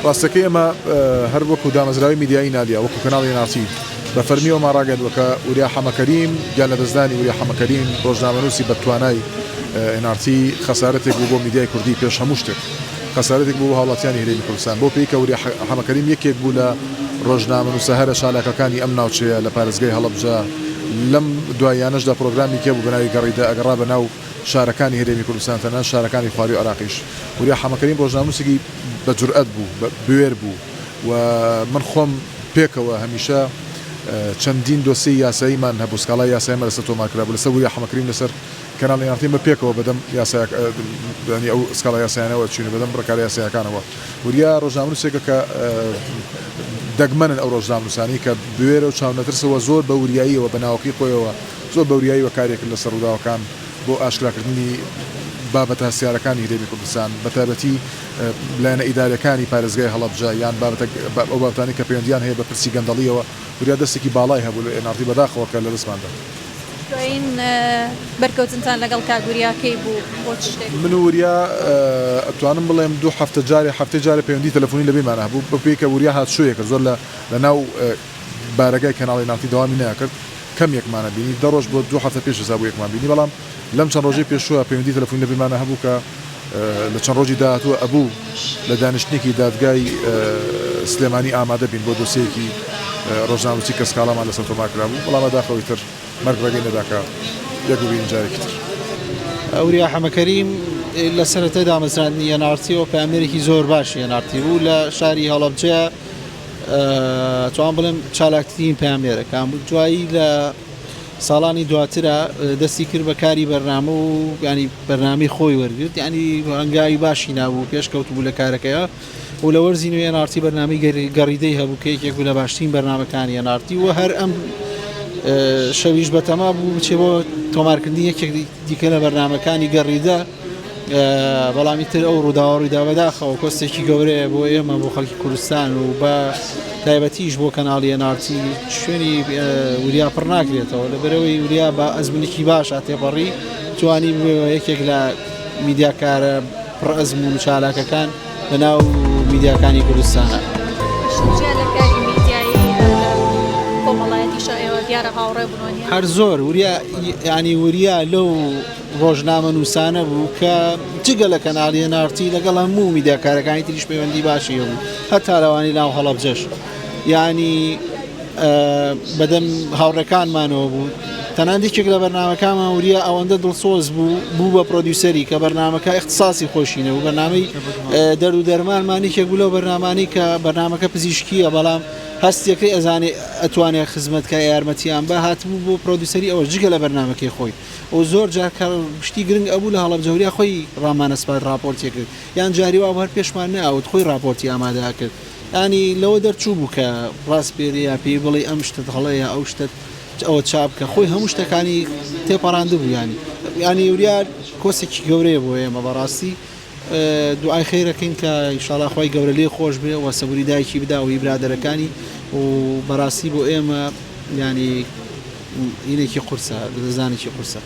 ڕاستەکەی ئێمە هەر وەکو دامەزراوەی میدیایی نالیا، وەکو کەناڵی ئێن ئاڕ تی بە فەرمی ئەومان ڕاگەیاندووە کە وریا حەمەکەریم، گیان لەدەستدانی وریا حەمەکەریم ڕۆژنامەنووسی بەتوانای ئێن ئاڕ تی خەسارەتێک بوو بۆ میدیای کوردی پێش هەموو شتێک خەسارەتێک بوو بۆ هاوڵاتیانی هەرێمی کوردستان بەو پێی کە وریا حەمەکەریم یەکێک بوو لە ڕۆژنامەنووسە هەرە چالاکەکانی ئەم ناوچەیە لە پارێزگای هەڵەبجە لەم دواییانەشدا پرۆگرامێکی هەبوو بە ناوی گەڕیدە ئەگەڕا بە ناو شارەکانی هەرێمی کوردستان تەنانەت شارەکانی خوارووی عێراقیش. وریا حەمەکەریم ڕۆژنامەنووسێکی بە جورئەت بوو، بوێر بوو و من خۆم پێکەوە هەمیشە چەندین دۆسیەی یاساییمان هەبوو، سکاڵای یاساییمان لەسەر تۆمار کرابوو لەسەر وریا حەمەکەریم لەسەر کەناڵی ئێن ئاڕ تی بە پێکەوە بەدەم یاسایەک یانی ئەو سکاڵا یاسایانەوە چووین بەدەم ڕێکارە یاساییەکانەوە. وریا ڕۆژنامەنووسێکە کە دەگمەنن ئەو ڕۆژنامەنووسانەی کە بوێرە و چاونەترسە و زۆر بە وریاییەوە بە ناوەکەی خۆیەوە زۆر بە وریاییەوە کاری کرد لەسەر ڕووداوەکان بۆ ئاشکراکردنی بابەتە هەستیارەکانی هەرێمی کوردستان بەتایبەتی لایەنە ئیداریەکانی پارێزگای هەڵەبجە یان بابەتە ئەو بابەتانەی کە پەیوەندیان هەیە بە پرسی گەندەڵیەوە وریا دەستێکی باڵای هەبوو لە ئێن ئاڕ تی بەداخەوە کە لەدەستمان دا. دوایین بەرکەوتنتان لەگەڵ کاک وریا کەی بوو؟ بۆ چ شتێک؟ من و وریا ئەتوانم بڵێم دوو هەفتە جارێ هەفتەی جارێ پەیوەندی تەلەفۆنی لەبەینمان هەبوو بەپێی کە وریا هاتوچۆی ئەکرد زۆر لە لەناو بارەگای کەناڵی ناڕتی دەوامی نەئەکرد کەم یەکمان ئەبینی دە ڕۆژ بۆ دوو هەفتە پێش ئێستا بوو یەکمان بینی بەڵام لەم چەند ڕۆژەی پێشووە پەیوەندی تەلەفۆنی لەبەینمانا هەبوو کە لە چەند ڕۆژی داهاتووە ئەبوو لە دانیشتنێکی دادگای سلێمانی ئامادە بین بۆ دۆسیەیەکی ڕۆژنامەنووسی کە سکاڵامان لەسەر تۆمار کرابوو بەڵام بەداخەوە ئیتر مەرگ ڕێگەی نەدا کە یەک ببینین جارێکی تر. وریا حەمەکەریم لە سەرەتای دامەزراندنی ئێن ئاڕ تیەوە پەیامنێرێکی زۆر باشی ئێن ئاڕ تی بوو لە شاری هەڵەبجە توان بڵێم چالاکترین پەیامنێرەکان بوو دوایی لە ساڵانی دواترا دەستی کرد بە کاری بەرنامە و ینی بەرنامی خۆی وەرگرت ینی هەنگاوی باشی نابوو پێشکەوت بوو لە کارەکەیە و لە وەرزی نوێ ئێن ئاڕ تی بەرنامی گەڕیدەی هەبوو کە یەکێک بوو لە باشترین بەرنامەکانی ئێن ئاڕ تی و هەر ئەم شەویش بەتەما بوو بچێ بۆ تۆمارکردنی یەکێک دیکە لە بەرنامەکانی گەڕیدە بەڵام ئیتر ئەو ڕووداوە ڕوویدا بەداخەوە کۆستێکی گەورەیە بۆ ئێمە بۆ خەڵکی کوردستان و بە تایبەتیش بۆ کەناڵی ئێن ئاڕ تی شوێنی وریا پڕ ناکرێتەوە لەبەرەوەی وریا بە ئەزمونێکی باش تێپەڕی توانی بووە یەکێک لە میدیاکارە پڕ ئەزمون و چالاکەکان لە ناو میدیاکانی کوردستانە. جیا لە کاری میدیایی لە کۆمەڵایەتیشا ئێوە دیارە هاوڕێ بوون وانیە؟ هەر زۆر وریا یانی وریا لەو ڕۆژنامەنووسانە بوو کە جگە لە کەناڵی ئێن ئاڕ تی لەگەڵ هەموو میدیاکارەکانی تریش پەیوەندی باشی هەبوو هەتا لەوانەی ناو هەڵەبجەش یانی بەدەم هاوڕێکانمانەوە بوو تەنانەت یەکێک لە بەرنامەکانمان وریا ئەوەندە دڵسۆز بوو بوو بە producer ی کە بەرنامەکە ئیختیساسی خۆشی نەبوو بەرنامەی دەرد و دەرمانمان یەکێک بوو لەو بەرنامانەی کە بەرنامەکە پزیشکییە بەڵام هەستیەکەی ئەزانێ ئەتوانێ خزمەت کە یارمەتیان بە هاتبوو بۆ producer ی ئەوەش جگە لە بەرنامەکەی خۆی و زۆر جار کە شتی گرنگ ئەبوو لە هەڵەبجە وریا خۆی ڕامانەسپارد ڕاپۆرتی کرد یان جاری وا بوو هەر پێشمان نەئەوت خۆی ڕاپۆرتی ئامادە ئەکرد یانی لەوە دەرچوو بوو کە ڕاسپێرێ یا پێی بڵێ ئەم شتت هەڵەیە ئەو شتت ئەوە چاپ بکە خۆی هەموو شتەکانی تێپەڕاندبوو یانی یانی وریا کۆسێکی گەورەیە بۆ ئێمە بەڕاستی دوعای خێرەکەین کە ئیشاڵا خوای گەورە لێ خۆش بێ و سەبوری دایکی بدا و هی برادەرەکانی و بەڕاستی بۆ ئێمە یانی هینێکی قورسە لەدەستدانێکی قورسە.